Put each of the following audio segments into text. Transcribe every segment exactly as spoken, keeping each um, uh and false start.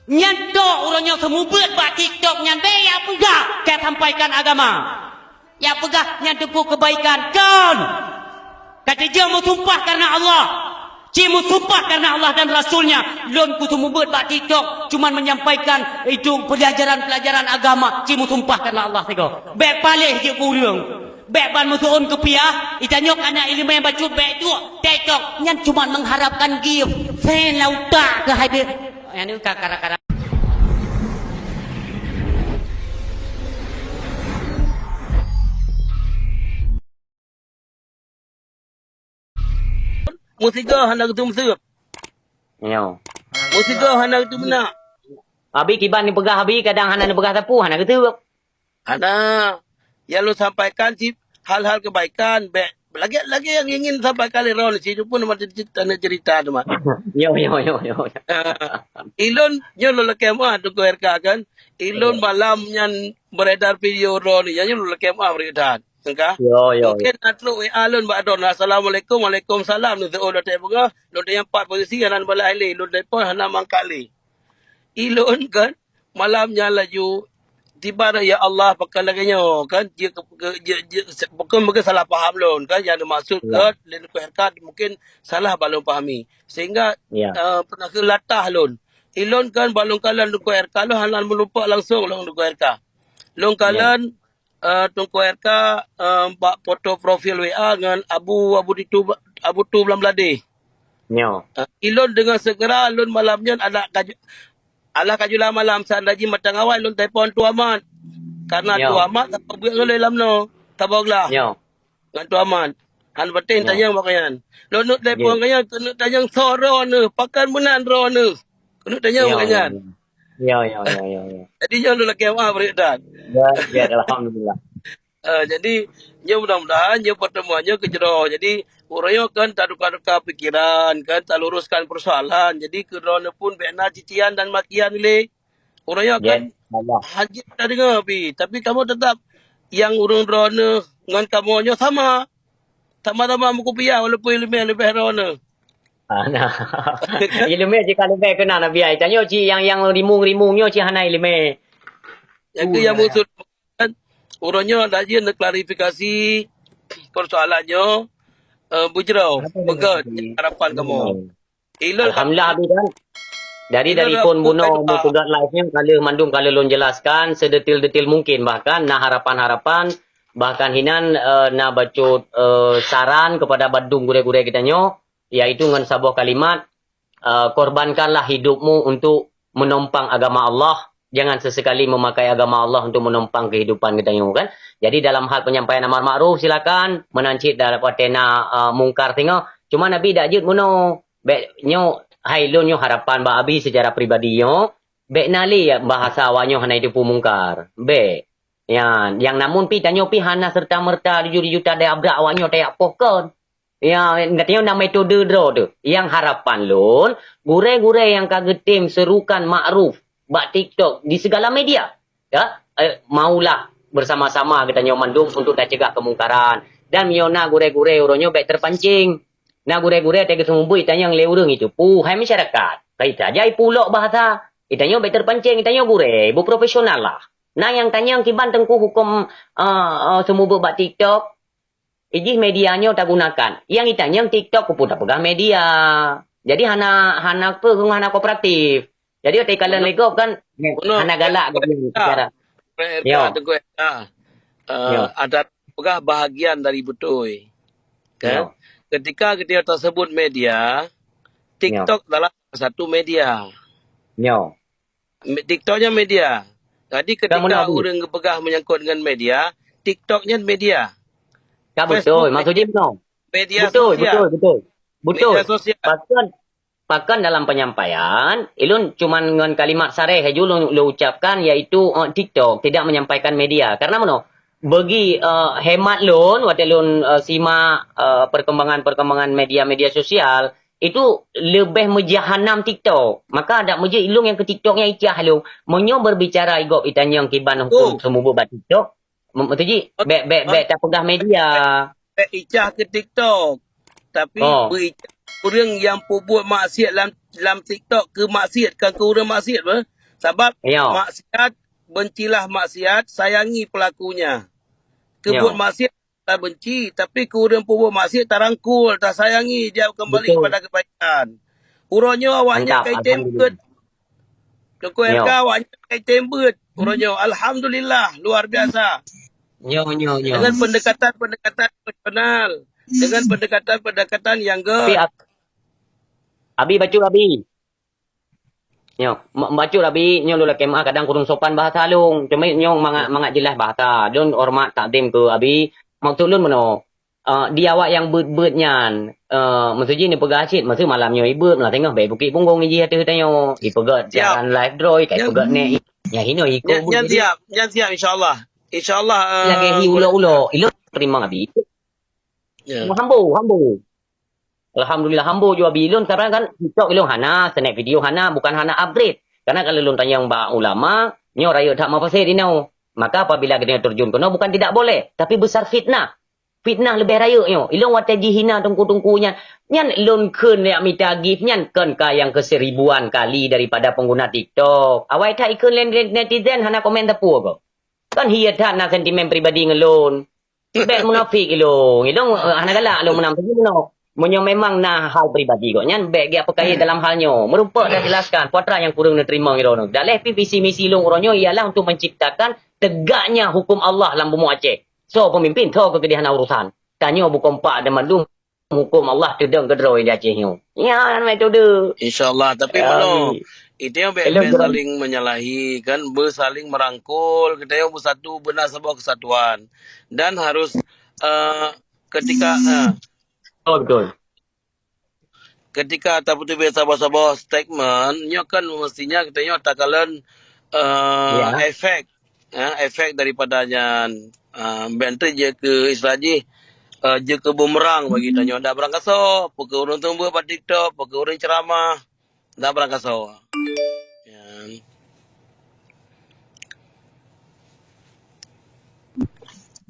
Nyan tok uroe nyoe seumeubeuet bak TikTok nyan, bèk jak peugah ka sampaikan agama. Jak peugah nyan teupeu keubaikan, kon. Ka teuh jeuet meusumpah kareuna Allah. Ci meusumpah kareuna Allah dan Rasul-Nya, lôn keu seumeubeuet bak TikTok cuman menyampaikan itu pelajaran-pelajaran agama, ci meusumpah kareuna Allah sigoe. Bèk paléh jeuet keu ureueng. Bèk ban meuseuôn keupiah, geutanyoe ka na ileumèe bacut bèk duek TikTok. Nyan cuman mengharapkan gift. Sen lam utak keuh hai deuh. Nyan ka kara-kara. Meusigoe hana geuteumeuseuk. Nyoe. Meusigoe hana geuteumeunak. Abi kiban neupeugah abi, kadang hana neupeugah sapeue, hana geuteuk. Hana. Nyang lôn sampaikan cit hal-hal kebaikan, bèk lagèe-lagèe nyang ingin sampaikan lé droeneuh cit pun meuteujeuet taneuh cerita teuma. Yo, yo, yo, yo. Ilôn nyoe lôn lakèe meu'ah Teungku R K kan. Ilôn malam nyan beredar video droeneuh nyan, nyoe lôn lakèe meu'ah bri that. Teuka? Yo, yo, yo. Mungkin na trok W A lôn bak droeneuh, "Assalamualaikum." "Waalaikumsalam." Lôn seuôt lôn tanyong peugah, lôn tanyong pat posisi, hana neubalah lé, lôn telepon hana meuangkat lé. Ilôn kan, malam nyan laju tiba dah, "Ya Allah, pakon lagèe nyoe?" Kan, jeuet ke, ke, jeuet, jeuet, se-, pakon mungkin salah paham lôn kan, nyang dimaksud ke lé Teungku R K mungkin salah bak lôn pahami. Sehingga, eh, peunaseuk latah lôn. Ilôn kan bak lôn kalon Teungku R K, lôn hana meulumpak langsong lôn Teungku R K. Lôn kalon eh, Teungku R K, eh, bak foto profil W A ngon Abu, Abu Ditu, Abu Tu Blang Bladeh. Nyoe. Eh, ilôn deungon segera lôn malam nyan adak kaju-, alah kaju lam malam, seandai jih mantong awai lôn telepon Tu Amat. Karena Tu Amat sapeue buet ngon lôn lam noe, saboh glah. Nyoe. Ngon Tu Amat. Han patéh tanyong bak nyan. Lôn neuk telepon ngon nyan, keuneuk tanyong soe droeneuh, pakon meunan droeneuh. Keuneuk tanyong bak nyan. Yo, yo, yo, yo, yo. Jadi nyoe lôn lakèe meu'ah bri that. Ya, ya, alhamdulillah. Eh, jadi, nyoe mudah-mudahan nyoe pertemuan nyoe keujroe. Jadi, uroe nyoe kan taduka-duka pikiran, kan taluruskan persoalan. Jadi, keu droeneuh pun bèk na cician dan makian lé. Uroe nyoe kan hana tadeungoe pi, tapi kamoe teutap nyang ureueng droeneuh ngon kamoe nyoe sama. Sama-sama meukupiah walaupun ileumèe leubeh droeneuh. Ah, nah. Ileumèe jih ka leubeh keunan, Abi ai. Tanyoe cit nyang, nyang rimong-rimong nyoe cit hana ileumèe. Nyang keuh nyang maksud kan, uroe nyoe dak jeuet neuklarifikasi persoalan nyoe, eh, beujroe, beugèt harapan kamoe. Ilôn Alhamdulillah, Abi kan. Jadi dari phon bunoe meupeugah live nyan ka lheueh mandum ka lheueh lôn jelaskan sedetil-detil mungkin, bahkan na harapan-harapan, bahkan hinan, eh, na bacut, eh, saran kepada bandum gurèe-gurèe geutanyoe, yaitu ngon saboh kalimat, eh, "Korbankanlah hidupmu untuk menompang agama Allah, jangan sesekali memakai agama Allah untuk menompang kehidupan geutanyoe," kan. Jadi dalam hal penyampaian amar makruf silakan, meunan cit dalam watèe na, eh, mungkar singoh. Cuma Abi dak jeuet bunoe. Bèk nyoe, hai lôn nyoe harapan bak Abi secara pribadi nyoe, bèk na lé bahasa awak nyoe hana jiteupeue mungkar. Bèk. Nyan, nyang namun pi tanyoe pi hana serta-merta tujoh juta daya abrak awak nyoe tajak poh kon. Ya, tanyoe na metode droe teuh. Nyang harapan lôn, gurèe-gurèe nyang ka geutem serukan makruf bak TikTok di segala media. Ya, eh, maulah bersama-sama geutanyoe mandum untuk tacegah kemungkaran. Dan meunyoe na gurèe-gurèe uroe nyoe bèk terpancing. Na gurèe-gurèe teuh geuseumeubeuet tanyong lé ureueng itu, puhai masyarakat. Kai saja ipulok bahasa. Geutanyoe bèk terpancing, geutanyoe gurèe, beuprofesional lah. Na nyang tanyong kiban teungku huköm, eh, eh, seumeubeuet bak TikTok. Ijih media nyoe tagunakan. Nyang itanyong TikTok keupeue tapeugah media. Jadi hana, hana peue, hana kooperatif. Jadi watèe kalon lé gob kan, hana galak gob nyan secara. Yo. Teungku, eh, ada peugah bahagian dari beutôi. Kan? Yo. Ketika kita tersebut media, TikTok adalah salah satu media. Yo. Me-, TikTok nyan media. Jadi ketika ureueng geupeugah menyangkut dengan media, TikTok nyan media. Ka beutôi, maksud jih bunoe. Media sosial. Betul, betul, betul. Betul. Media sosial. Bahkan Pakon dalam penyampaian, ilôn cuman ngon kalimat sareh laju lôn, lôn ucapkan, yaitu, eh, TikTok, tidak menyampaikan media. Karena meunoe, bagi, eh, hemat lôn, watèe lôn, eh, simak, eh, perkembangan-perkembangan media-media sosial, itu leubeh meujahanam TikTok. Maka dak meujeuet ilôn nyang keu TikTok nyan icah lôn. Meunyoe berbicara igob itanyong kiban huköm seumeubeuet bak TikTok, Mem-, meutuji, bèk, bèk, bèk tapeugah media. Bèk icah keu TikTok, tapi beuicah ureuëng nyang peubuet maksiat lam, lam TikTok keu maksiat, kan keu ureuëng maksiat beh. Sabab Iya. maksiat, bencilah maksiat, sayangi pelakunya. Keu Iya. buat maksiat tabenci, tapi keu ureuëng peubuet maksiat tarangkul, tasayangi, dia kembali Betul. kepada kebaikan. Uroe nyoe awaknyan Mantap, kai tem alhamdulillah. beuet. Teungku Nyo. R K, awaknyan kai tem beuet. Uroe nyoe, alhamdulillah, luar biasa. Nyo, nyo, nyo. Dengan pendekatan-pendekatan personal, dengan pendekatan-pendekatan yang Tapi good. Ab-, Abi bacut, Abi. Nyo, ma-, bacut, Abi, nyo lôn lakée meu'ah kadang kureueng sopan bahasa lôn. Cuma nyo mangat, mangat jeulaih bahasa. Lôn hormat takzim keu Abi. Maksud lôn meunoe, eh, di awak nyang beuet-beuet nyan, eh, maksud jih neupeugah cit, maksud malam nyoe ibeuet, malam teungoh bèk bukit punggong jih ateueh tanyoe. Ipeugah Siap. siaran live droe, kai Nyan, peugah nek. Nyan hino iko nyan, beuet nyan jadi. siap, nyan siap, insya Allah. Insya Allah, Lagèe eh, hi ulo-ulo, ilôn teurimong Abi. Ya. Hambo, hambo. Alhamdulillah, hambo jua Abi. Ilôn sekarang kan TikTok ilôn hana, snack video hana, bukan hana upgrade. Karena kalau lôn tanyong bak ulama, nyoe rayeuk that mufasir inoe. Maka apabila geutanyoe terjun keunoe bukan tidak boleh, tapi besar fitnah. Fitnah leubeh rayeuk nyoe. Ilôn watèe jihina teungku-teungku nyan, nyan lôn kheun jak mita gift nyan kon ka nyang keuseribuan kali daripada pengguna TikTok. Awai that ikheun lé netizen hana komen teupeu keuh. Kan hiet that na sentimen pribadi ngon lôn. Bèk munafik ilôn. Ilôn, eh, hana galak lôn meunan. Tapi meunoe, meunyoe memang na hal pribadi gobnyan, bèk geupeukahi dalam hal nyoe. Meurumpok dan jelaskan, peue atra nyang kureueng neuteurimong droeneuh. Daleh pih visi misi lôn uroe nyoe ialah untuk menciptakan tegaknya hukum Allah lam bumoe Aceh. Soe peumimpin, soe keu keudéh hana urusan. Tanyoe beukompak dan mandum hukum Allah teudong keudroe di Aceh nyoe. Nyan metode. Insya Allah, tapi Ya, meunoe, Abi. itu yang bèk, Elok bèk gerak. saling menyalahi, kan, beusaling merangkul, kita yang bersatu, beuna saboh kesatuan. Dan harus, eh, ketika, eh, Betul, betul. ketika tapeuteubiet saboh-saboh statement, nyoe kan mestinya kita nyoe takalon, eh, Ya. efek, eh, efek daripada nyan, eh, bèk teuk jeuet keu istilah jih, eh, jeuet keu bumerang bagi tanyoe. Dak beurangkasoe, peu keuh ureueng seumeubeuet bak TikTok, peu keuh ureueng ceramah, dak beurangkasoe. Ya.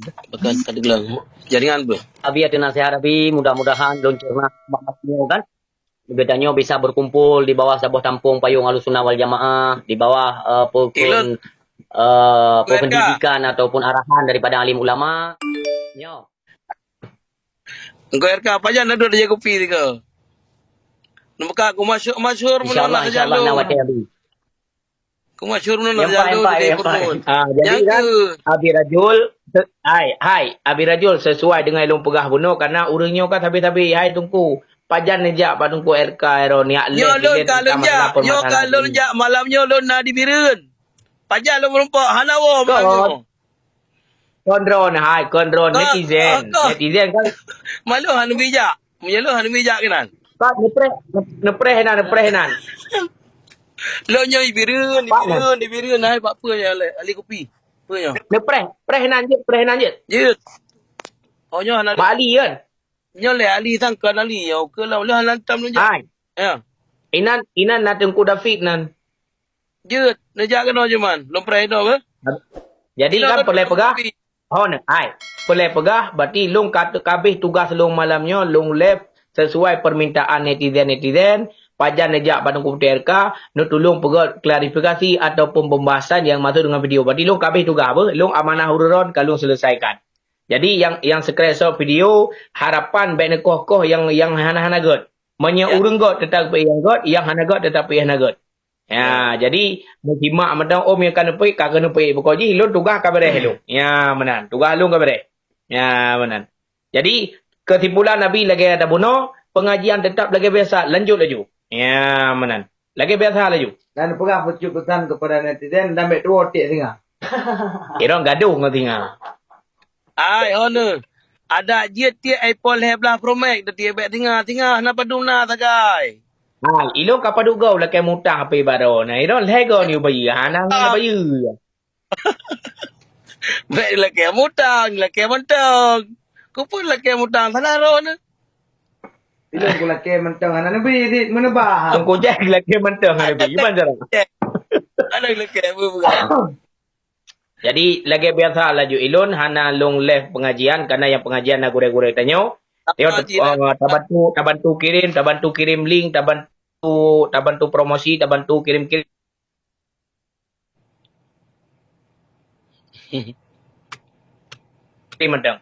Bahkan kadang jaringan beuh. Abi atu nasihat Abi, mudah-mudahan lôn ceramah malam nyoe kan. Geutanyoe bisa berkumpul di bawah saboh tampong payong Ahlussunnah wal Jamaah, di bawah, eh, pokon, Ilôn. eh, Kuat kah? pendidikan ataupun arahan daripada alim ulama. Nyo. Engkau R K, pajan dah duduk di kupi tiga. Nampak aku masyhur, masyhur Insya Allah, insya Allah, nak watèe Abi. Ku masyhur meunan Nyampai, jalur nyampai, di nyampai. Purun. Ah, jadi Nyang kan, keu Abi Rajul, se-, hai, hai, Abi Rajul sesuai dengan ilôn peugah bunoe, karena ureueng nyoe kan sabe-sabe, hai Teungku, pajan neujak bak Teungku R K ero niat leh Nyoe lôn bilen ka lôn tentang jak, masalah nyoe ka lôn permasalahan jak malam nyoe lôn na di Bireuen. Pajan lôn meurumpok, hana woe malam Kon. nyoe. Kon droeneuh, hai, kon droeneuh, Kon, netizen. kon. Netizen kan. Malu hana bijak. Meunyoe lôn hana bijak keunan. Pat neupreh, neupreh nan, neupreh nan. Lôn nyoe di Bireuen, di Pat nan. Bireuen, di Bireuen, hai, bak peue nyoe lé, ahli kupi. Peue nyoe? Neupreh, preh nan jeuet, preh nan jeuet. Jeuet. Oh, nyoe hana Bak Ali kan? Nyoe lé ahli sangkon ahli, nyoe keu lôn, lôn hana tam lôn jak. Hai. Ya. Inan, inan na Teungku David nan. Jeuet, neujak keunoe Juman. Lôn preh inoe beuh. Jadi Inoe kan lôn peureulèe peugah, kupi. Hon, hai. Peureulèe peugah, berarti lôn ka, ka habéh tugas lôn malam nyoe, lôn live sesuai permintaan netizen-netizen, pajan neujak bak Teungku T R K, neutulông peugöt klarifikasi ataupun pembahasan yang masuk dengan video. Berarti lôn ka habéh tugas beuh, lôn amanah uroe droen ka lôn selesaikan. Jadi yang, yang screenshot video, harapan bèk neukoh-koh yang, yang hana-hana göt. Meunyoe Ya. ureueng göt, teutap peuék nyang göt, nyang hana göt, teutap peuék hana göt. Ya, Ya. jadi, meusimak mantong, oh, meunyoe ka neupeuék, ka keuneuk peuék. Pokok jih, lôn tugaih ka beureh lôn. Ya, meunan. Tugaih lôn ka beureh. Ya, meunan. Jadi, kesimpulan Abi lagèe tabunoe, pengajian tetap lagèe biasa, lanjut laju. Ya, meunan. Lagèe biasa laju. Dan peugah bacut peusan kepada netizen, dan bèk tuwoe tiek singa. Irong gadoh ngon singa. Ai, hana. Adak jeuet tiek iPhone lhèe blah Pro Max, tiek bèk singa, singa hana padum na sagai. Ha, ilôn ka padub goe lakèe mutang H P baroe. Nah, ilôn lhèe goe ni bayeue. Hana, hana Ah. bayeue. Bèk lakèe mutang, lakèe mantong. Keupeue lakèe mutang salah roh ni? Ilôn ku lakèe mantong hana neubi, di, meuneubah. Teungku Jack lakèe mantong hana neubi. Gimana cara? Hana lakèe, apa-apa. Jadi, lagèe biasa laju ilôn hana lôn live pengajian, karena nyang pengajian na gurèe-gurèe tanyoe. Yo, eh, tabantu, tabantu kirim, tabantu kirim link, tabantu, tabantu promosi, tabantu kirim-kirim. Kirim mantong.